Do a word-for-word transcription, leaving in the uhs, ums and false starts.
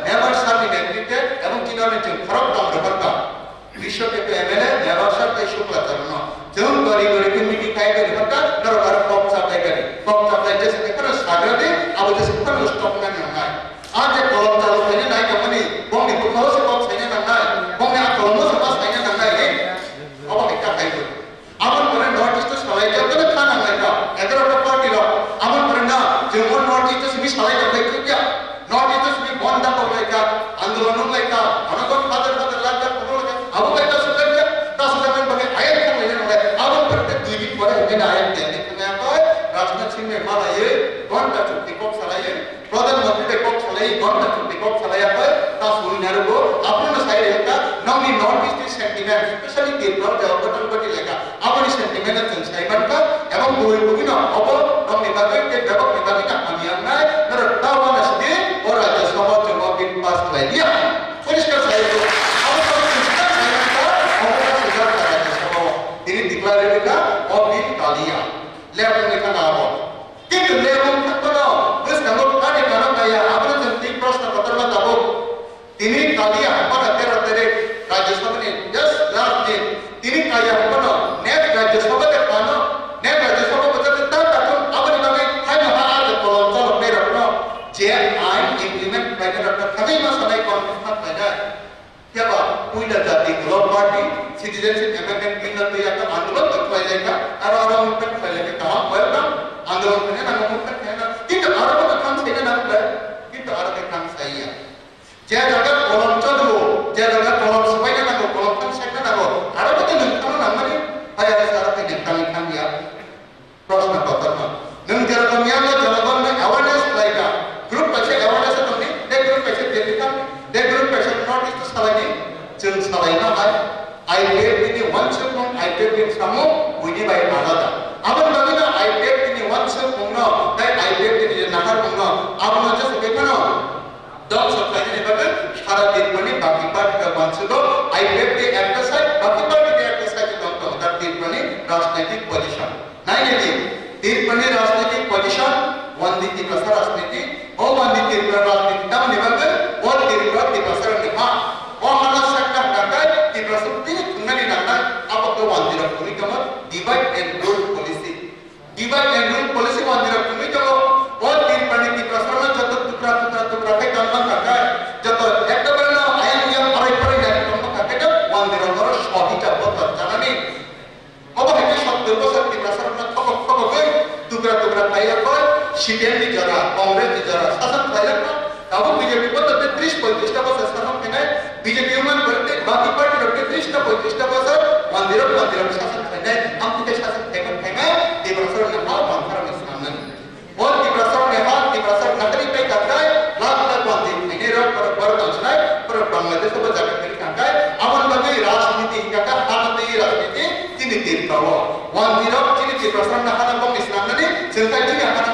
Mewar sir ni netrite ebong chini oro chwng khorok tong rwkha. Biswa Ketu M L A, Mewar sir tei Shukla Charan no. Chwng gori gori khe meeting khai gori rwkha, norok aro kok cha khai gori. Kok cha khai jesa khe kheno sagra di, abo jesa kheno stop na nangnai. A je kolom chalo khaina nai tongmani, bongni bwkhao se kok saina nangnai, bongni a kolomo se ma saina nangnai, eh? Obo hai ta khai gori. Aboni pore North East o salai jak, khe kha nang lai kha, egaroh ta party rok. Aboni pore na, chwng o North East o simi salai jak lai kha kya? North East o simi bon da kok lai kha, andolon wng lai kha, ano kok hajar hajar lakh lakh kok lai kha, abo bai ta sujak kya? Ta sujak nang bagwi ayat kok lai nang lai. Aboni pore te dui din pore hwnwi na ayat ten din khnai koi, Rajnath Singh bai malaiwi, gonta chukti kok salaiwi, Pradhan Mantri bai kok salai, Governor bai kok salai ya koi, ta suri narugo, aphuru no sai reka, nongni North East ni sentiment, especially Tripura je Oghatan Ghoti leka, aboni sentiment no chwng sai mankha, ebong bui bui no obo nongni bagwi tei bebak ni bagwi no hamya wngnai, norok ta wana sidi, o Rajya Sabha chwng o bill pass khlai liya. Poriskar sai reka, abo to poriskar sai reka, obo ta sujak Rajya Sabha o. Tini declare reka, o bill kaliya. Lep wngwi thang abo. Kintu lebung thangmano bwskango kani kano kaya, abono chwng twi proshno kotorma tabuk. Tini kaliya hapmano tero tarik Rajya Sabha ni just last din. Tini kaliya hapmano next Rajya Sabha de kano, next Rajya Sabha bo jate ta tatung, aboni bagwi haino ha aro kolom cholok berokno je ain implement khlaina rokno thangwi ma sanai convince ma khlainai. Phiya ba puila jati golok party citizenship amendment bill no twi yakno andolon tong khlai lai kha, aro aro movement khlai lai kha, kaham, welcome, andolon khaina nango, movement khaina nango, kintu aro bono thang saina nango khlai, kintu aro khe thang saiya. Je jaga kolom chodu, je jaga kolom swbaina nango, kolom thang saina nango, aro bono nwng thangno nangmani, hai aro sa aro khe nwng thangwi thangya. Proshno kotorma. Nwng jerokom yakno jonogonno awareness khlai kha, group kaisa awareness o tongdi, tei group kaisa Delhi thang, tei group kaisa North East o salaidi, chwng salaino hai. I P F T ni uansukmung, I P F T ni samung, buini bai alada. Aboni bagwino I P F T ni uansukmungno, tei I P F T ni naharmungno, abono jesa bekhano dongso khlainani bagwi sara Tripurani baki party rok uansugo, I P F T ekta side, baki party ekta side tong tongo, ta Tripurani rajnaitik position. Nainani, Tripurani rajniti position, Vande Tiprasa rajniti, o Vande Tripura rajniti tamni bagwi, o Tripura Tiprasa rokni ha, o hano sakna hwnkha khe Tiprasa tini thwngnani nangnai, abo khe Vande rok thwngwi tongo, divide and rule policy. Divide and rule policy Vande rok thwngwi tongo, o Tripurani Tiprasa rokno joto tukra tukra tukra khe tongma hwnkha khe, joto ekta barno ayang yang arai pharai nai tongma hwnkha khe, Vande rok oro sohita bothor janani. Obo hai khe sottor bosor Tiprasa rokno thobok thobogwi tukra tukra khlai ya koi, C P M ni jora, Congress ni jora, sasan khlai ya koi, tabuk B J P bo to tei tris poitris ta bosor sasan khlainai, B J P wngmani pore tei baki party rok tei tris ta poitris ta bosor mandirok mandirok sasan khlainai, amtwi tei sasan khlaimani khlainai, Tiprasa rokni ha bangsa rokni swnamnani. O Tiprasa ni ha, Tiprasa naharwi tei kakrai, lakh lakh Vande khainai rok, borok, borok tongsinai, borok Bangladesh o bo jaga kiri kangkai, aboni bagwi rajniti hingka kha, hano tei rajniti, chini Tripura o. Vande rok chini Tiprasa ni hano bongni swnamnani, chwng khai chini hano